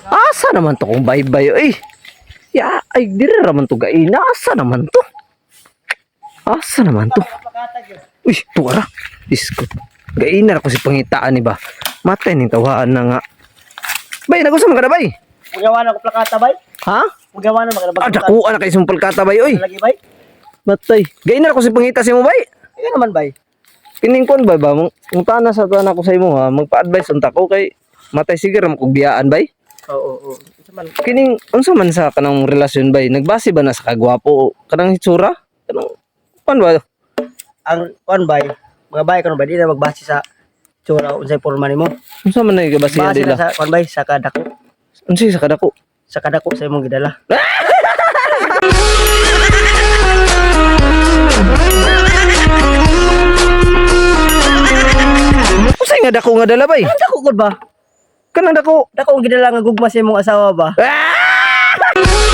Asa naman to kung baybay oy? Ya, ay dire ra man to gaina. Asa naman to? Asa naman to? Uy, tuara. Disko. Gaina ra ko si pangitaan ni ba. Matay ning tawhaan na nga. Bay, nagusa man ka na bay? Magawa na ko plakata bay. Ha? Magawa na mga Ah, dakuan na kay sumpal kata bay oy. Lagi bay. Matay. Gaina ra ko si pangita si mo bay. Ika naman bay. Kining kon bay ba mong mutana sa tuan ako sa imo ha, magpa-advise unta ko kay matay sige ra mo kog biyaan bay. Oo, oo. Unsa man Kining unsa man sa kanang relasyon bay, nagbase ba na sa kagwapo kanang hitsura? Kanang kuan ba? Ang kuan bay? Mga bay karon bay di na magbase sa tsura unsay porma nimo. Unsa man nay gabase Base nila? na sa kuan bay sa kadako. Unsa sa kadako? Sa kadako sa imong gidala. Unsay nga dako nga dala bay? Ang dako gud ba? Kanang dako. Dako ang gidala nga gugma sa imong asawa ba? Ah!